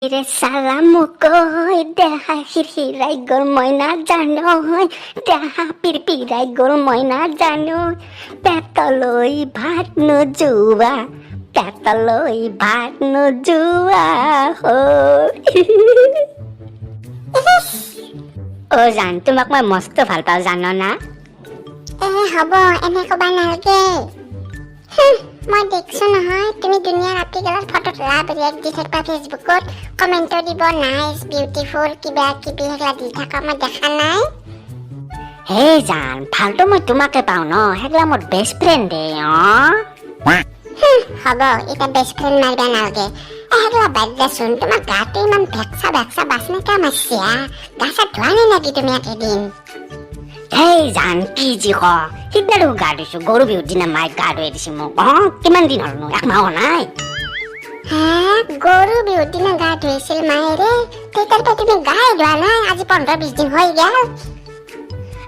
ৰে চালা মোক দেহা হিৰহিৰাই গ'ল, মই নাজানো। দেহা পিৰপিৰাই গ'ল, মই নাজানো। পেটলৈ ভাত নোযোৱা, পেটলৈ ভাত নোযোৱা হ'ল। অ' জান, তোমাক মই মস্ত ভাল পাওঁ, জান না? এ হ'ব, এনে ক'বা নালগে। মই দেখছো নহয়, তুমি দুনিয়াৰ আপীগেলাৰ ফটোত লাভ ৰিয়েক্ট দি থাকবা, ফেচবুকত কমেণ্টো দিব, নাইচ, বিউটিফুল, কিবা কিবি সেইগিলা দি থাকা, মই দেখা নাই? হে জান, ভালতো মই তোমাকে পাওঁ ন, সেইগিলা মোৰ বেষ্ট ফ্ৰেণ্ড দে অ'। হ'ব, এতিয়া বেষ্ট ফ্ৰেণ্ড মাৰিবা নালগে। এ সেইগিলা বাদ দেচোন, তোমাৰ গাটো ইমান ভেকচা ভেকচা বাচনা কিয় মাৰছি হা? গা চা ধোৱা নাই নেকি তুমি একেদিন? হেই জান, কি যি ক! সিদিনা দেখোন গা ধুইছো। গৰু বিহুৰ দিনা মায়ে গা ধুৱাই দিছে মোক। অ কিমান দিন হ'লনো? একমাহ হোৱা নাই। হে, গৰু বিহুৰ দিনা গা ধুইছিল মায়েৰে, তেতিয়াৰ পৰা তুমি গাই ধোৱা নাই, আজি 15-20 দিন হৈ গ'ল।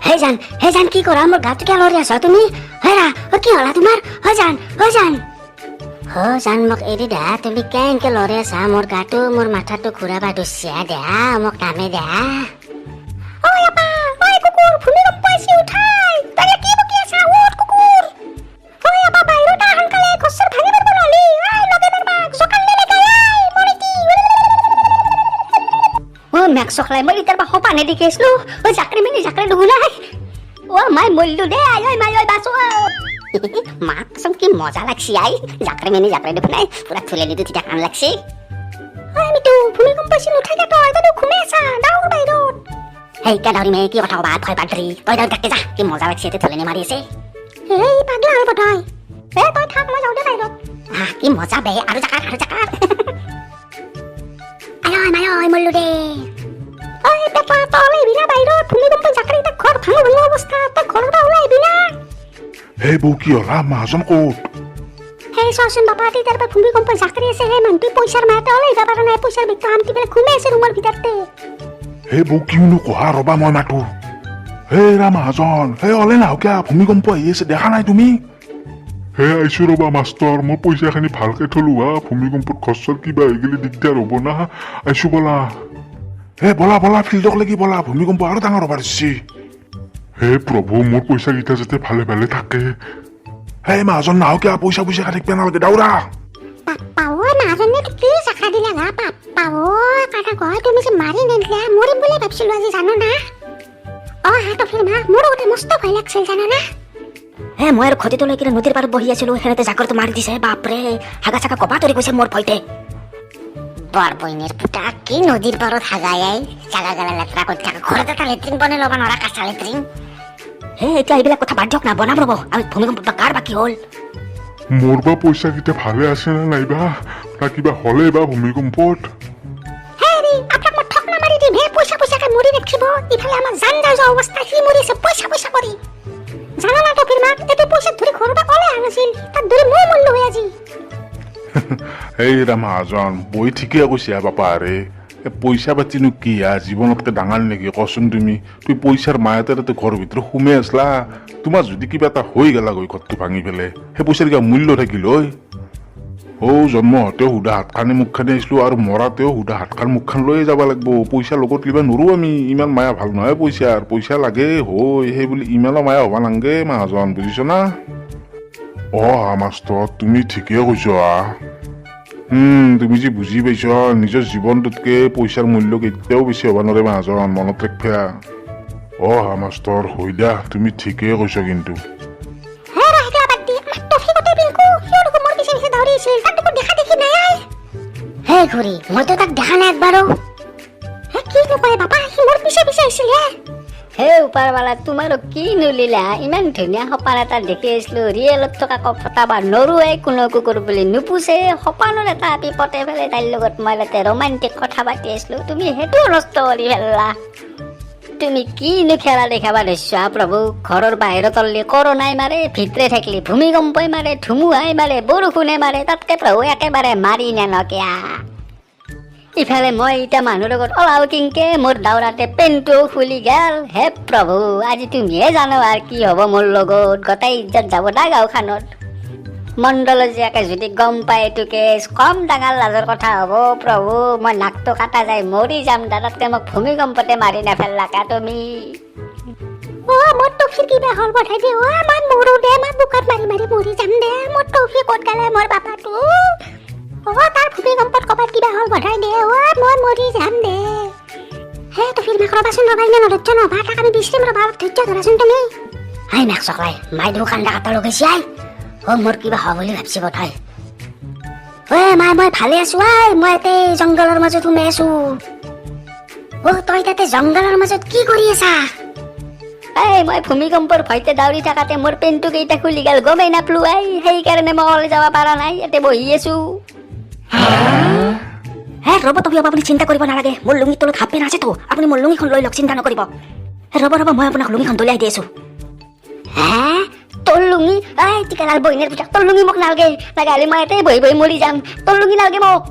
হে জান, হে জান, কি কৰা? মোৰ গাটো কিয় লৰি আছ তুমি? হেৰা, অ কি হলা তোমাৰ? হ জান, হ জান, হ জান, মোক এৰি দেহা। তুমি কেনেকে লৰি আছা মোৰ গাটো? মোৰ মাথাটো ঘূৰাবা ধৰছি দেহা, মোক নামে দেহা। ঐ আপা, ঐ কুকুৰ, ভূমিকম্প আহিছে, উঠাই। তই কি বকি আছা? উঠ কুকুৰ। ঐ আপা, বাহিৰত আহ সোনকালে, ঘৰ চৰ ভাঙি পৰিব নহ'লি। I লগেনৰ বাঘ জোকাল নে লগাই, I মৰিতি। অ মেক চখলাই, মই ইতাৰ পৰা সপানে দেখি আছিলো। ঐ জাকৰি mini জাকৰি দুগুণাই। O my, মৰিলো De. I, ঐ মাই, ঐ বাচো। মা কচম, কি মজা লাগছি। I জাকৰি মিনি জাকৰি দেখোন, পুৰা থুলেনিটো তেতিয়া কাণ লাগছি। ঐ মিতু, ভূমিকম্প আছিল, উঠাই দে। তই তই ঘুমাই আছা, দাউৰ বাহিৰত। হেই, কিয় দাউৰিম? কি কথা কবা? ভয় পাদ্ৰি, তই দাউৰি থাকতে যা। কি মজা লাগছে, এতিয়া থুলেনি মাৰি আছে। এই পাগলা হ'ল বোধহয়। এ তই থাক, মই যাওঁ দে বাহিৰত। আহ, কি মজা বে! আৰু জাকাৰ, আৰু জাকাৰ। আই ঐ মাই ঐ, মৰলো দে। ঐ পেপা, তই ওলাই আহিবি না বাহিৰত? ভূমিকম্প জাকৰি, তাক ঘৰ ভাঙো ভাঙো অৱস্থা, তই ঘৰৰ পৰা ওলাই আহিবি না। হে বৌ, কি হলা? মাহাজন ক'ত? সেই চোৱাচোন বাপা, তেতিয়াৰ পৰা ভূমিকম্প জাকৰি আছে, সেই মানুহটোৱে পইচাৰ মায়াতে ওলাই আহিব পৰা নাই। পইচাৰ বেগটো আনকি পেলাই ঘুমাই আছে ৰুমৰ ভিতৰতে। হে বৌ, কিনো কোৱা? ৰবা, মই মাতো। হে ৰা মাহাজন, হে অলে নাহ কিয়া? ভূমিকম্প আহি আছে, দেখা নাই তুমি? হে আহিছো ৰ'বা মাষ্টৰ, মই পইচাখিনি ভালকে থলো হা। ভূমিকম্পত ঘৰ চৰ কিবা হৈ গ'লে দিগদাৰ হ'ব না। আহিছো ব'লা। হে ব'লা ব'লা, ফিল্ডক লাগি ব'লা, ভূমিকম্প আৰু ডাঙৰ হ'ব ধৰছি। হে প্ৰভু, মোৰ পইচাকেইটা যাতে ভালে ভালে থাকে। হে মাহাজন, নাহ কিয়া? পইচা পইচা থাকিব নালাগে, দাউৰা। বাপ্পা ঐ, মাজনে কি জাকা দিলা গা! বাপ্পা ঐ, কাটা কয়, তুমি যে মাৰি নিদিলা, মৰিম বুলি ভাবছিলো আজি, জানো না? অ হা টফিৰ মা, মোৰো গোটেই মস্ত ভয় লাগছিল, জানো না? হে মই আৰু ঘটিটো লৈ কিনে নদীৰ পাৰত বহি আছিলো, সেনেতে জাকৰটো মাৰি দিছে। বাপৰে, হাগা চাগা কবা তৰি গৈছে মোৰ ভয়তে। বৰ বইনীৰ পুতা, কি নদীৰ পাৰত হাগাই I জাগা গালা লেতেৰা কৰি থাকা। ঘৰত এটা লেট্ৰিন বনাই ল'ব নোৱাৰা, কাঁচা লেট্ৰিন। হে এতিয়া এইবিলাক কথা বাদ দিয়ক না, বনাম ৰ'ব আমি। ভূমিকম্প বা কাৰ বা কি হ'ল? মোৰ বা পইচাকেইটা ভালে আছে নে নাইবা, না কিবা হ'লে বা ভূমিকম্পত। হেৰি, আপোনাক মই ঠকনা মাৰি দিম হে। পইচা পইচাকে মৰি নাথাকিব। ইফালে আমাৰ জান যাওঁ যাওঁ অৱস্থা, সি মৰিছে পইচা পইচা কৰি। জানা না টফিৰ মাক, এইটো পইচাত ধৰি ঘৰৰ পৰা ওলাই অহা নাছিল, তাত ধৰি ময়ো মৰিলো হয় আজি। এই ৰা মাহাজন, বৈ ঠিকে কৈছে হা বাপা। আৰে এই পইচা পাতিনো কি হা, জীৱনতকে ডাঙৰ নেকি কচোন তুমি? তুই পইচাৰ মায়াতে তাতে ঘৰৰ ভিতৰত সোমাই আছলা। তোমাৰ যদি কিবা এটা হৈ গেলা গৈ ঘৰটো ভাঙি পেলাই, সেই পইচাৰ কিবা মূল্য থাকিল হয়? অ' জন্ম হওঁতেও সুদা হাতখানে মুখখানে আহিছিলোঁ আৰু মৰাতেও সুদা হাতখান মুখখান লৈয়ে যাব লাগিব। পইচা লগত নিব নোৱাৰো আমি। ইমান মায়া ভাল নহয় পইচাৰ। পইচা লাগে হৈ, সেই বুলি ইমানো মায়া হ'ব নালাগে মাহাজন, বুজিছ না? অ হা মাষ্টৰ, তুমি ঠিকে কৈছ হা। তুমি যে বুজি পাইছ, নিজৰ জীৱনটোতকে পইচাৰ মূল্য কেতিয়াও বেছি হ'ব নোৱাৰে মাহাজন, মনত ৰাখবা। অ হা মাষ্টৰ, হৈ দিয়া, তুমি ঠিকেই কৈছ কিন্তু। হে ৰা, সেইগিলা বাদ দি, আমাৰ টফি গোটেই পিংকু, সিও দেখোন মোৰ পিছে পিছে দৌৰি আছিল, তাক দেখোন দেখা দেখি নাই I. হে খুৰী, মইতো তাক দেখা নাই একবাৰো। হে কি নকয় বাপা, সি মোৰ পিছে পিছে আহিছিল হে। হে ওপৰৱালা, তোমাৰো কি নুলিলা! ইমান ধুনীয়া সপান এটা দেখি আছিলো। ৰিয়েলত থকা ফটাবা নৰুৱে, কোনো কুকুৰ বুলি নুপুচে। সপানৰ এটা আপি পতে পেলাই তাইৰ লগত মই তাতে ৰোমান্টিক কথা পাতি আছিলো, তুমি সেইটোও নষ্ট কৰি পেললা। তুমি কিনো খেলা দেখাবা ধৰছা প্ৰভু! ঘৰৰ বাহিৰত ওললি কৰোণাই মাৰে, ভিতৰে থাকিলি ভূমিকম্পই মাৰে, ধুমুহাই মাৰে, বৰষুণে মাৰে। তাতকে প্ৰভু একেবাৰে মাৰি নেনকিয়া। ইফালে মই এতিয়া মানুহৰ লগত ওলাও কিনকে, মোৰ দাউৰাতে পেণ্টটো খুলি গেল। হে প্ৰভু, আজি তুমিহে জানো আৰু কি হ'ব মোৰ লগত। গোটেই ইজ্জত যাব দা গাঁওখনত। মণ্ডলৰ জীয়েকে যদি গম পায় এইটো কেছ, কম ডাঙৰ লাজৰ কথা হ'ব। প্ৰভু, মই নাকটো কাটা যায় মৰি যাম, দাদাতকে মোক ভূমিকম্পতে মাৰি নেপেলাকা তুমি। অ' মোৰ টফিৰ কিবা হ'ল বধাই দে। অ' মই মৰো দে, মই বুকত মাৰি মাৰি মৰি যাম দে। মোৰ টফি ক'ত গ'লে মোৰ বাপাটো? অ' তাৰ ভূমিকম্পত ক'ৰবাত কিবা হ'ল বধাই দে। অ' মই মৰি যাম দে। হে টফিৰ মাক, ৰ'বাচোন ৰ'বা, ইমান অধৈৰ্য নহ'বা, তাক আমি বিচাৰিম ৰ'বা, অলপ ধৈৰ্য ধৰাচোন তুমি। হাই মেক চকলাই, মাই দেখোন কান্দা কাটা লগাইছে। আই অ', মোৰ কিবা হোৱা বুলি ভাবছি বোধ। ঐ মাই, মই ভালে আছো। I, মই ইয়াতে জংঘলৰ মাজত সোমাই আছো। অ' তই তাতে জংঘলৰ মাজত কি কৰি আছা? এই মই ভূমিকম্পৰ ভয়তে দাউৰি থাকাতে মোৰ পেণ্টটো কেইটা খুলি গ'ল, গমেই নাপলো। I, সেইকাৰণে মই ওলাই যাব পৰা নাই, ইয়াতে বহি আছো। হে ৰ'ব তবি, আপুনি চিন্তা কৰিব নালাগে। মোৰ লুঙিৰ তলত হাফ পেণ্ট আছেতো, আপুনি মোৰ লুঙিখন লৈ লওক, চিন্তা নকৰিব। হে ৰ'ব ৰ'ব, মই আপোনাক লুঙিখন দলিয়াই দি আছোঁ। হে, তোৰ লুঙি? এই টিকালাল বহিনীৰ পুতেক, তোৰ লুঙি মোক নালগে। লাগালে মই ইয়াতে বহি বহি মৰি যাম। তোৰ লুঙি নালগে মোক।